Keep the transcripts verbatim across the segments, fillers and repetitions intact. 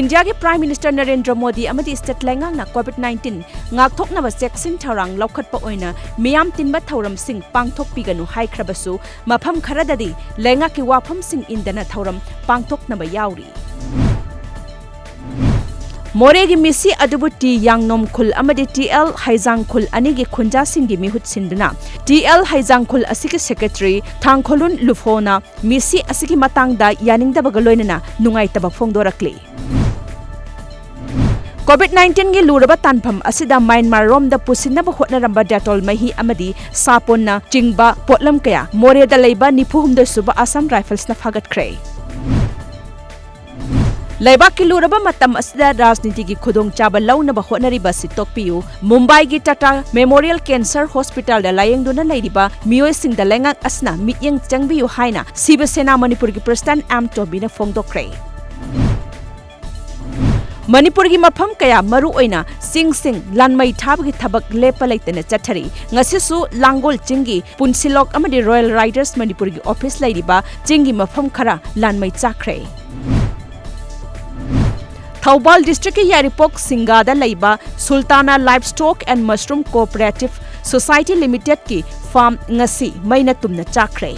ꯏꯟꯗꯤꯌꯥꯒꯤ Prime Minister Narendra Modi ꯑꯃꯗꯤ state ꯂꯩꯉꯥꯛꯅ COVID nineteen ꯉꯥꯛꯊꯣꯛꯅꯕ ꯆꯦꯛꯁꯤꯟ ꯊꯧꯔꯥꯡ ꯂꯧꯈꯠꯄ ꯑꯣꯏꯅ ꯃꯤꯌꯥꯝ ꯇꯤꯟꯕ ꯊꯧꯔꯝꯁꯤꯡ ꯄꯥꯡꯊꯣꯛꯄꯤꯒꯅꯨ ꯍꯥꯏꯈ꯭ꯔꯕꯁꯨ, ꯃꯐꯝ ꯈꯔꯗꯗꯤ ꯂꯩꯉꯥꯛꯀꯤ ꯋꯥꯐꯝꯁꯤꯡ ꯏꯟꯗꯅ ꯊꯧꯔꯝ ꯄꯥꯡꯊꯣꯛꯅꯕ ꯌꯥꯎꯔꯤ꯫ ꯃꯣꯔꯦꯒꯤ ꯃꯤꯁꯤ ꯑꯗꯨꯕꯨ ꯇꯤ ꯌꯥꯡꯅꯣꯝ ꯈꯨꯜ ꯑꯃꯗꯤ ꯇꯤ ꯑꯦꯜ ꯍꯩꯖꯥꯡ ꯈꯨꯜ ꯑꯅꯤꯒꯤ ꯈꯨꯟꯖꯥꯁꯤꯡꯒꯤ ꯃꯤꯍꯨꯠ ꯁꯤꯟꯗꯨꯅ ꯇꯤ ꯑꯦꯜ ꯍꯩꯖꯥꯡ ꯈꯨꯜ ꯑꯁꯤꯒꯤ secretary ꯊꯥꯡꯈꯣꯂꯨꯟ ꯂꯨꯐꯣꯅ ꯃꯤꯁꯤ ꯑꯁꯤꯒꯤ ꯃꯇꯥꯡꯗ ꯌꯥꯅꯤꯡꯗꯕꯒ ꯂꯣꯏꯅꯅ ꯅꯨꯡꯉꯥꯏꯇꯕ ꯐꯣꯡꯗꯣꯔꯛꯂꯤ꯫ COVID nineteen ꯒꯤ ꯂꯨꯔꯕ ꯇꯥꯟꯐꯝ ꯑꯁꯤꯗ ꯃ꯭ꯌꯥꯟꯃꯥꯔ ꯔꯣꯝꯗ ꯄꯨꯁꯤꯟꯅꯕ ꯍꯣꯠꯅꯔꯝꯕ ꯗꯦꯇꯣꯜ ꯃꯍꯤ ꯑꯃꯗꯤ ꯁꯥꯄꯣꯟꯅ ꯆꯤꯡꯕ ꯄꯣꯠꯂꯝ ꯀꯌꯥ ꯃꯣꯔꯦꯗ ꯂꯩꯕ ꯅꯤꯐꯨ ꯍꯨꯝꯗꯣꯏ ꯁꯨꯕ Assam Riflesꯅ ꯐꯥꯒꯠꯈ꯭ꯔꯦ꯫ ꯂꯩꯕꯥꯛꯀꯤ ꯂꯨꯔꯕ ꯃꯇꯝ ꯑꯁꯤꯗ ꯔꯥꯖꯅꯤꯇꯤꯒꯤ ꯈꯨꯗꯣꯡꯆꯥꯕ ꯂꯧꯅꯕ ꯍꯣꯠꯅꯔꯤꯕ ꯑꯁꯤ ꯇꯣꯛꯄꯤꯌꯨ꯫ ꯃꯨꯝꯕꯥꯏꯒꯤ ꯇꯥꯇꯥ ꯃꯦꯃꯣꯔꯤꯌꯦꯜ ꯀꯦꯟꯁꯔ ꯍꯣꯁꯄꯤꯇꯥꯜꯗ ꯂꯥꯌꯦꯡꯗꯨꯅ ꯂꯩꯔꯤꯕ ꯃꯤꯑꯣꯏꯁꯤꯡꯗ ꯂꯩꯉꯥꯛ ꯑꯁꯤꯅ ꯃꯤꯠꯌꯦꯡ ꯆꯪꯕꯤꯌꯨ ꯍꯥꯏꯅ ꯁꯤꯕ ꯁꯦꯅꯥ ꯃꯅꯤꯄꯨꯔꯒꯤ president ꯑꯦꯝ ꯇꯣꯝꯕꯤꯅ ꯐꯣꯡꯗꯣꯛꯈ꯭ꯔꯦ꯫ ꯃꯅꯤꯄꯨꯔꯒꯤ ꯃꯐꯝ ꯀꯌꯥ, ꯃꯔꯨꯑꯣꯏꯅ ꯆꯤꯡꯁꯤꯡ, ꯂꯥꯟꯃꯩ ꯊꯥꯕꯒꯤ ꯊꯕꯛ ꯂꯦꯞꯄ ꯂꯩꯇꯅ ꯆꯠꯊꯔꯤ꯫ ꯉꯁꯤꯁꯨ ꯂꯥꯡꯒꯣꯜ ꯆꯤꯡꯒꯤ ꯄꯨꯟꯁꯤꯂꯣꯛ ꯑꯃꯗꯤ Royal Riders ꯃꯅꯤꯄꯨꯔꯒꯤ office ꯂꯩꯔꯤꯕ ꯆꯤꯡꯒꯤ ꯃꯐꯝ ꯈꯔ ꯂꯥꯟꯃꯩ ꯆꯥꯈ꯭ꯔꯦ꯫ ꯊꯧꯕꯥꯜ districtꯀꯤ ꯌꯥꯏꯔꯤꯄꯣꯛ ꯁꯤꯡꯒꯥꯗ ꯂꯩꯕ Sultana Livestock and Mushroom Cooperative Society Limitedꯀꯤ farm ꯉꯁꯤ ꯃꯩꯅ ꯇꯨꯝꯅ ꯆꯥꯛꯈ꯭ꯔꯦ꯫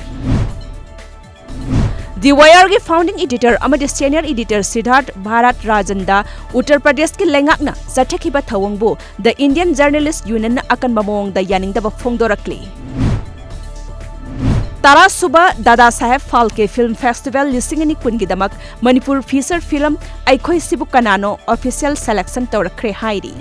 The Wireꯒꯤ founding editor ꯑꯃꯗꯤ senior editor ꯁꯤꯗꯥꯔꯊ ꯚꯥꯔꯠ ꯔꯥꯖꯟꯗ ꯎꯠꯇꯔ ꯄ꯭ꯔꯗꯦꯁꯀꯤ ꯂꯩꯉꯥꯛꯅ ꯆꯠꯊꯈꯤꯕ ꯊꯧꯑꯣꯡꯕꯨ The Indian Journalist Unionꯅ ꯑꯀꯟꯕ ꯃꯑꯣꯡꯗ ꯌꯥꯅꯤꯡꯗꯕ ꯐꯣꯡꯗꯣꯔꯛꯂꯤ꯫ ꯇꯔꯥꯁꯨꯕ ꯗꯥꯗꯥ ꯁꯥꯍꯦꯕ ꯐꯥꯜꯀꯦ Film Festival ꯂꯤꯁꯤꯡ ꯑꯅꯤ ꯀꯨꯟꯒꯤꯗꯃꯛ ꯃꯅꯤꯄꯨꯔ feature film ꯑꯩꯈꯣꯏꯁꯤꯕꯨ ꯀꯅꯥꯅꯣ official selection ꯇꯧꯔꯛꯈ꯭ꯔꯦ ꯍꯥꯏꯔꯤ꯫